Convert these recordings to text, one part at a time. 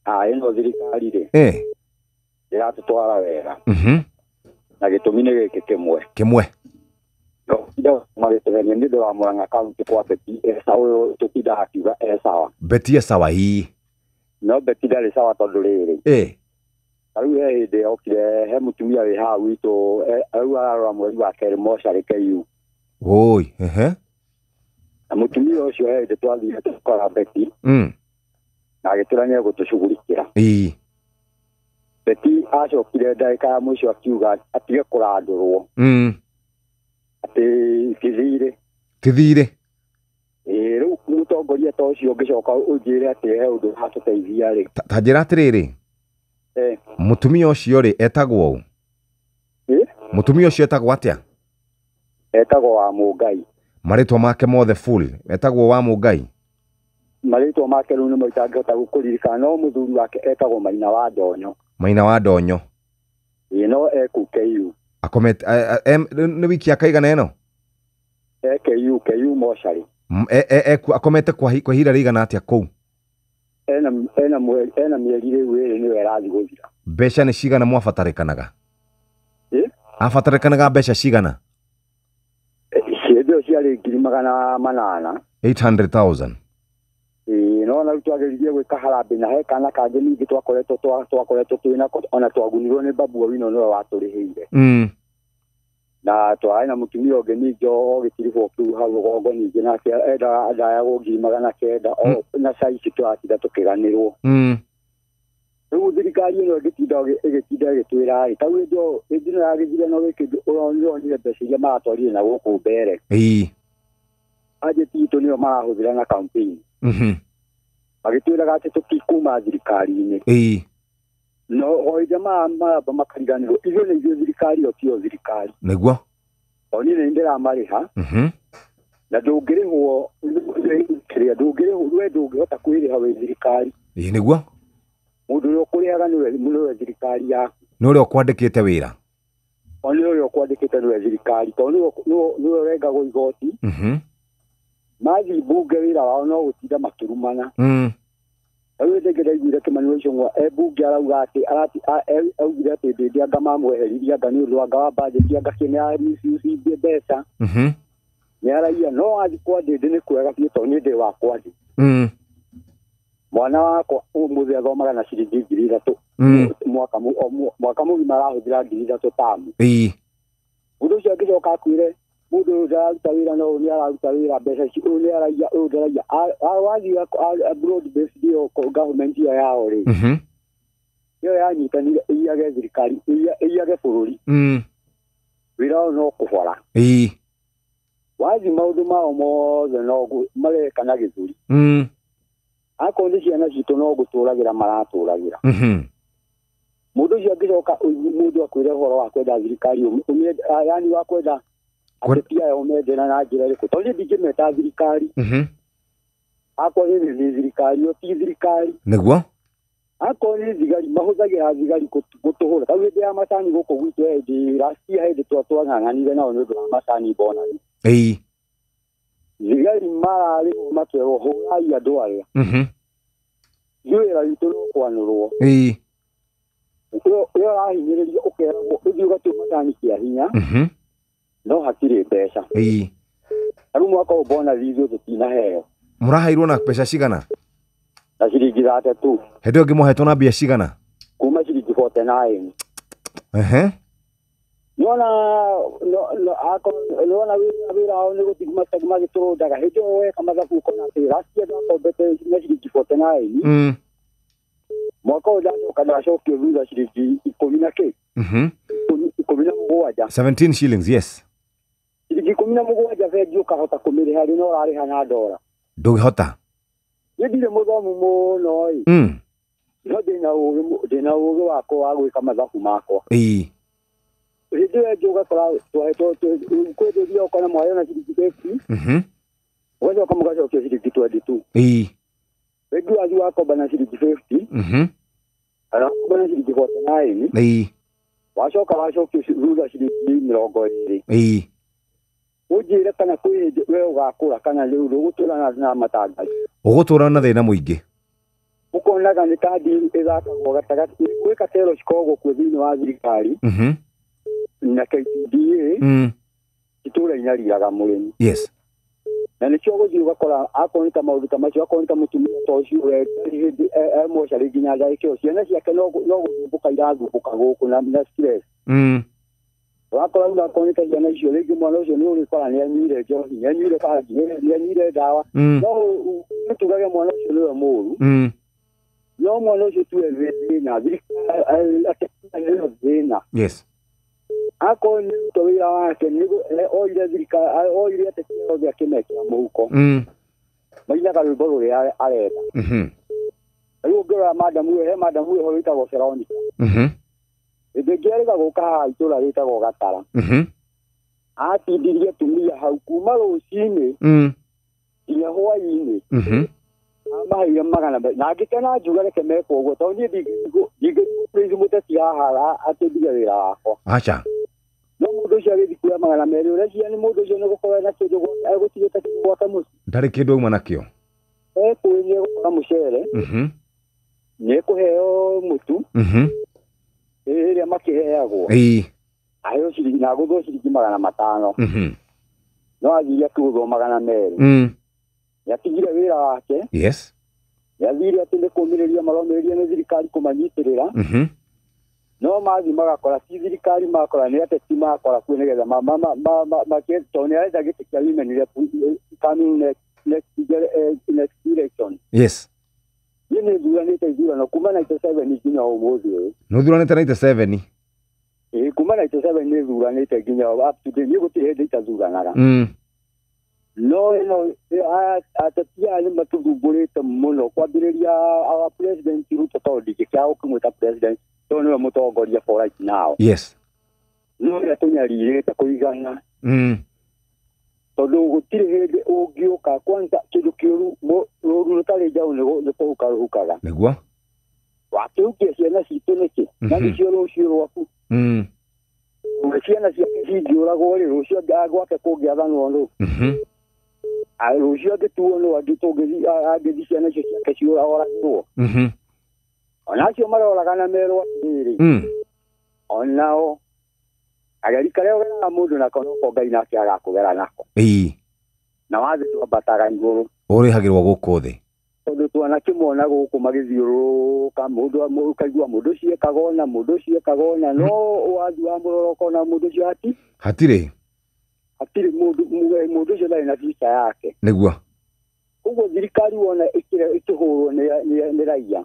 Ĩno thirikari rĩ, ĩratũtwara wega. Na gĩtũmi nĩ gĩkĩ kĩmwe. Kĩmwe. Magĩtũgenia nĩ ũndũ wa Murang'a County kwa Beti e sawa, ũyũ tũtindaga akiuga e sawa. Beti e sawa ii. No Beti ndarĩ sawa tondũ rĩrĩ. Ta rĩu he hĩndĩ yokire he mũtumia wĩ haha gwitũ, rĩu ararora mweri wa kerĩ mocarĩ KU. Woi, ehe. Na mũtumia ũcio he hĩndĩ twathire tũkora Beti. Na agĩtwĩra nĩ egũtũcugurikĩra. Beti acokire ndagĩka ya mũico akiuga atige kũrandũrwo. Atĩ ti thirĩ. Ti thirĩ. Ĩĩ, rĩu mũtongoria ta ũcio ũngĩcoka ũnjĩre atĩ he ũndũ ũratũteithia rĩ. Ta njĩra atĩrĩrĩ. Mũtumia ũcio rĩ etagwo ũ? Mũtumia ũcio etagwo atĩa? Etagwo wa Mũngai. Marĩtwa make mothe full etagwo wa Mũngai. Marĩtwa make rĩu nĩmo itangĩhota gũkũririkana, no mũthuri wake etagwo Maina wa Ndonyo. Maina wa Ndonyo. Ĩĩ, no e kũu KU. Akomete, nĩ wiki ya kaigana ĩno? E KU, KU mocarĩ. Akomete kwa ihinda rĩigana atĩa kũu? Ena mĩeri rĩu ĩrĩ nĩyo ĩrathiĩ gũthira. Mbeca nĩ cigana mwabatarĩkanaga? Abatarĩkanaga mbeca cigana? Hĩndĩ ĩyo ciarĩ 800,000. 800,000. Ĩĩ, no na rĩu twageririe gwĩka harambee na he kana kangĩ ningĩ twakoretwo twĩnako, ona twagunirwo nĩ Babu Owino nĩwe watũrĩhĩire. Na twarĩ na mũtumia ũngĩ ningĩ o gĩtiribũ kĩu hau rũgongo ningĩ nake endaga andayagwo 900,000, o na cai ici tũratinda tũkĩganĩrwo. Rĩu thirikari ĩno ĩgĩtinda ĩgĩtwĩra rĩ, ta rĩu hĩndĩ ĩno ya gĩthurano gĩkĩ ũronire mbeca iria maratwarire na gũkũ mbere. Bajeti itũ nĩyo marahũthĩra na campaign. Magĩtwĩraga atĩ tũtikuma thirikari-inĩ. No o hĩndĩ maramba makariganĩrwo, ithuĩ nĩ ithuĩ thirikari, o tiyo thirikari. Nĩguo. O niĩ nĩ ndĩramarĩha. Na ndũngĩrĩhwo, kĩrĩa ndũngĩrĩhwo, we ndũngĩhota kwĩrĩha wĩ thirikari. Ĩĩ, nĩguo. Mũndũ ũrĩa ũkũrĩhaga nĩwe thirikari yaku. Nĩ ũrĩa ũkwandĩkĩte wĩra. O nĩ ũrĩa ũkwandĩkĩte nĩwe thirikari, tondũ nĩwe ũrengagwo igoti. Mathiĩ mbunge wĩra wao no gũtinda makĩrumana. Rĩu hĩndĩ ĩngĩ ndaiguire Kĩmani wa Ichung'wa e mbunge arauga atĩ, arati, a, e, augire atĩ hĩndĩ ĩrĩa anga mamweheririe anga nĩ ũndũ anga wa budget, anga kĩ nĩ a misuse mbeca. Nĩ araia, no athiĩ kwa Ndĩndĩ nĩ kwega biũ tondũ niĩ ndĩ wa kwa Ndĩndĩ. Mwana wakwa ũmũthĩ athomaga na ciringi 3,000. Mwaka o mwaka mũgima arahũthĩra 3,000 tamu. Mũndũ ũcio angĩcoka akwĩre, mũndũ ũyũ ndararuta wĩra, no ũyũ nĩ araruta wĩra, mbeca ici, ũyũ nĩ araiya, ũyũ ndaraiya. Wathiĩ broad based ĩyo government ĩyo yao rĩ. Ĩyo yanyitanire ĩiyage thirikari, ĩiyage bũrũri. Wĩra ũyũ no kũbora. Wathiĩ maũndũ mao mothe no mareka na gĩthũri. Akorwo nĩ ciana citũ no gũtũragĩra maratũragĩra. Mũndũ ũcio angĩcoka mũndũ akwĩre ũhoro wa kwenda thirikari, yani wa kwenda ateti aya ũmendena na njĩra ĩrĩkũ? Tondũ niĩ ndingĩmeta thirikari. Akorwo nĩ thirikari, ĩyo ti thirikari. Nĩguo? Akorwo nĩ thigari, mahũthagĩra thigari gũtũhũra. Ta rĩu hĩndĩ ya macani gũkũ gwitũ hĩndĩ last year hĩndĩ twang'ang'anire nao nĩ ũndũ wa macani bonus. Thigari mararĩ makerwo hũrai andũ aya. Ithuĩ wĩra witũ no kwanũrwo. Ũyũ ũrahinyĩrĩrio ũkeragwo ũthiĩ ũgatue macani kĩa hinya. No hatirĩ mbeca. Rĩu mwaka ũyũ bonus ithuĩ tũtinaheo. Mũraheirwo na mbeca cigana? Na ciringi 32. Hĩndĩ ĩyo ĩngĩ mwahetwo na mbia cigana? Kuma ciringi 49. Nĩwona wĩra wao nĩ gũthiĩ magĩtũrũndaga. Hĩndĩ ĩyo weka mathabu ũkona atĩ last year ndakombete na ciringi 49. Mwaka ũyũ ndacoka ndacokio thutha ciringi ikũmi na kĩ? Ikũmi na mũgwanja. 17 shillings, yes. Ciringi 17 bengi ũkahota kũmĩrĩha rĩ, no ũrarĩha na ndora. Ndũngĩhota. Niĩ ndirĩ mũthomu mũno ĩ. No ndĩna ũgĩ wakwa wa gwĩka mathabu makwa. Hĩndĩ ĩyo ĩngĩ ũgakora twahetwo kwĩrĩria ũkona mwaheo na ciringi 50. Ũgacoka mũgacokia ciringi 22. Rĩngĩ wathiĩ wakomba na ciringi 50. Kana wakomba na ciringi 49. Wacoka wacokio thutha ciringi mĩrongo ĩrĩ. Ũnjĩre kana kwĩ hĩndĩ we ũgakũra kana rĩu ũgũtũra na matangari. Ũgũtũra na thĩna mũingĩ. Ũkonaga nĩ ta deal ĩthakagwo gatagatĩ gwĩ katero cikoragwo kuo thĩinĩ wa thirikari na KTDA itũra inyariraga mũrĩmi. Yes. Na nĩkĩo ũgũthiĩ ũgakora akorwo nĩ ta maũndũ ta macio, akorwo nĩ ta mũtumia ta ũcio we ndarĩ hĩndĩ e mocarĩ nginya ndagĩka ĩyo, ciana ciake no gũthumbũka irathumbũka gũkũ na stress. Ũgakora rĩu akorwo nĩ ta ciana icio rĩngĩ mwana ũcio nĩ ũrĩkora nĩ anyuire njohi, nĩ anyuire bangi, nĩ anyuire ndawa. No tugage mwana ũcio nĩwe mũũru. No mwana ũcio tuwe wĩ thĩna, thirikari nĩyo thĩna. Yes. Akorwo nĩ Ruto wĩra wake oire thirikari, oire ateti othe akĩmekĩra mũhuko. Mainaga rwĩmbo rũrĩa arenda. Rĩu ũngĩrora madamu ĩyo, he madamu ĩho wĩtagwo Veronica. Hĩndĩ ĩngĩ erĩga gũka haha itũũra rĩtagwo Gatara. Atindirie atumia hau kuma rũcinĩ nginya hwaĩ-inĩ. Amaheire magana na ngĩkena ngiuga reke mekwo ũguo tondũ niĩ ndingĩpraise mũteti haha atĩ ndige wĩra wakwa. Aca. No mũndũ ũcio agĩthiĩ kuoya 200 ũreciria nĩ mũndũ ũcio nĩ gũkorwo ena kĩndũ egũtigĩte kĩndũ gwake mũciĩ. Ndarĩ kĩndũ auma nakĩo. Ekũĩ nĩ egũkora mũcere. Nĩ ekũheo mũtu. Ĩrĩa makĩheagwo. Aheo ciringi na agũthwo ciringi 500. No athire akĩgũthwo 200. Nĩatigire wĩra wake. Yes. Nĩathire atĩ nĩ kũũmĩrĩria maromĩrĩria nĩ thirikari kũmanyitĩrĩra. No mathiĩ magakora ti thirikari makora nĩ ateti makora kuo nĩgetha tondũ nĩarenda gĩtĩ kĩa women rep coming next election. Yes. Niĩ nĩ thuranĩte ithurano kuma 97 nginya ũmũthĩ ũyũ. Nĩ ũthuranĩte 97? Ĩĩ, kuma 97 nĩ thuranĩte nginya up to date, niĩ gũtirĩ hĩndĩ itathuranaga. No ĩno ateti aya nĩ matũthumbũrĩte mũno kwambĩrĩria our president Ruto tondũ ndingĩkĩaga gũkĩmwĩta president tondũ nĩwe mũtongoria for right now. Yes. No ũrĩa tũnyarirĩte kũigana. Tondũ gũtirĩ hĩndĩ ũngĩũka kwanza kĩndũ kĩũru rũru rũtarĩ njaũ nĩ kũhuka rũhukaga. Nĩguo. Wakĩhukia ciana citũ nĩkĩ? Na nĩcio rũciũ rwaku. Ciana ciake cingĩũragwo rĩ, rũciũ gwake kũngĩathanwo nũ? Rũciũ angĩtuo nũ angĩthiĩ ciana icio ciake ciũragwo. Ona acio maroragana merwo atĩrĩrĩ. Onao ageri karĩa ũgeraga mũndũ nako noko Ngai nake agakũgera nako. Na wathiĩ twambataga igũrũ. Ũrĩhagĩrwo gũkũ thĩ. Tondũ twanakĩmona gũkũ magĩthiũrũrũka mũndũ ũkaigua mũndũ ũcio ekaga ũna, mũndũ ũcio ekaga ũna, no wathiĩ wamũrora ũkona mũndũ ũcio hatirĩ. Hatirĩ mũndũ ũcio ndarĩ na future yake. Nĩguo. Koguo thirikari wona ĩkĩhũrwo nĩ raia.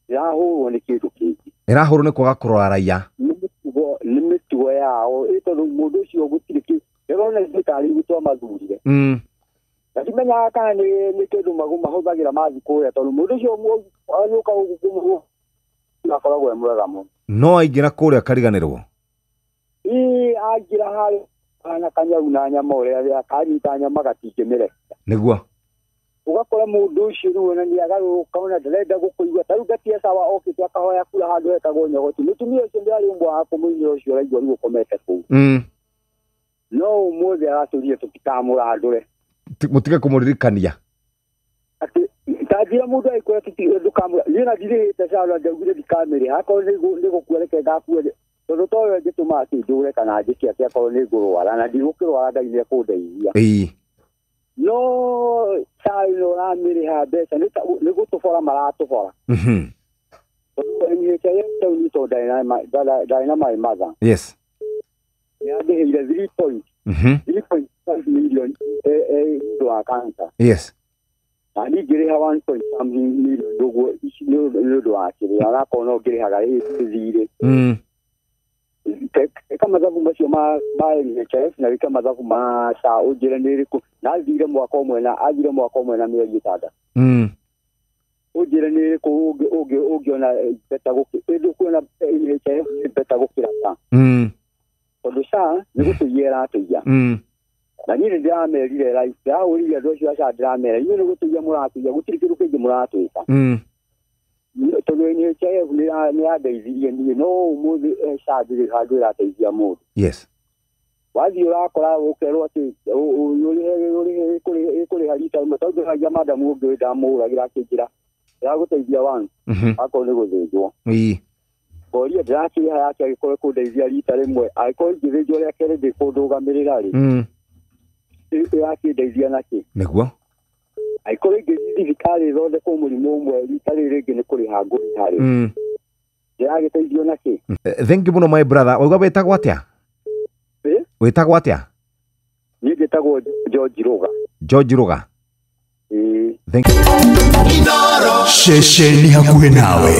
Ĩrahũrwo nĩ kĩndũ kĩngĩ. Ĩrahũrwo nĩ kwaga kũrora raia. Nĩ mĩtugo yao, tondũ mũndũ ũcio gũtirĩ kĩ ndĩrona ithuĩ tarĩ ithuĩ twamathurire. Na ndimenyaga kana nĩ kĩndũ mahũthagĩra mathiĩ kũrĩa tondũ mũndũ ũcio agĩũka gũkũ akoragwo e mwega mũno. No aingĩra kũrĩa akariganĩrwo. Ĩĩ aingĩra harĩa na kanyau na nyama ũrĩa akanyita nyama gatingĩmĩrekia. Nĩguo. Ũgakora mũndũ ũcio rĩu ona nĩ agarũrũka ona ndarenda gũkũigua ta rĩu Ngatia Sawa okĩte akahoya kura handũ hetagwo Nyogoti. Mũtumia ũcio nĩ ũmwe wa kũmũinĩra ũcio ũraigua rĩu ũkomete kũu. No ũmũthĩ aratũrire tũtikamũrandũre. Mũtige kũmũririkania. Atĩ ta njĩra mũndũ agĩkwĩra ndũkamũra niĩ na ndirĩhĩte SHA na ndaugire ndikamĩrĩha akorwo nĩ gũkua reke ngakue tondũ to we ĩngĩtũma atĩ ndũre kana njĩke atĩ akorwo nĩ ngũrwara na ndigũkĩrwara Ngai nĩ ekũndeithia. No SHA ĩno ũramĩrĩha mbeca nĩ gũtũbora maratũbora. Tondũ NHIF taũni tondũ ndarĩ na my mother. Yes. Nĩ andĩhĩire 3.5 million nĩ ũndũ wa cancer. Yes. Na niĩ ngĩrĩha 1 point something million ũguo nĩ ũndũ wa kĩrĩa onakorwo no ngĩrĩhaga thirĩ. Ĩka mathabu macio ma NHIF na wĩke mathabu ma SHA ũnjĩre nĩ ĩrĩkũ na athire mwaka ũmwe na athire mwaka ũmwe na mĩeri 6. Ũnjĩre nĩ ĩrĩkũ ũngĩona beta gũkĩra ndũkuona NHIF nĩ beta gũkĩra SHA. Tondũ SHA nĩ gũtũiya ĩratũiya. Na niĩ nĩ ndĩramerire live ndĩrahũrire andũ acio a SHA ndĩramera inyuĩ nĩ gũtũiya mũratũiya gũtirĩ kĩndũ kĩngĩ mũratwĩka. Tondũ NHIF nĩ yandeithirie niĩ no ũmũthĩ SHA ndĩrĩ handũ ĩrateithia mũndũ. Yes. Wathiĩ ũrakora ũkerwo atĩ ũrĩhe ĩkũrĩha rita rĩmwe tondũ ndĩragia madamu ũngĩ ndamũhũragĩra akĩnjĩra Ndĩragũteithia one akorwo nĩ gũthĩnjwo. Ngoria ndĩrakĩrĩha yake angĩkorwo kũndeithia rita rĩmwe, angĩkorwo ingĩthĩnjwo rĩa kerĩ ndĩkũndũgamĩrĩra rĩ, ĩrakĩndeithia nakĩ? Nĩguo. Angĩkorwo ingĩthiĩ thibitarĩ ĩthondekwo mũrimũ ũmwe rita rĩrĩ rĩngĩ nĩ kũrĩha ngũrĩha rĩ, ndĩragĩteithio nakĩ? Thank you mũno my brother. Wauga wĩtagwo atĩa? Wĩtagwo atĩa? Niĩ njĩtagwo George Ruga. George Ruga. Ĩĩ. Thank you. Ceceni hakuhĩ nawe.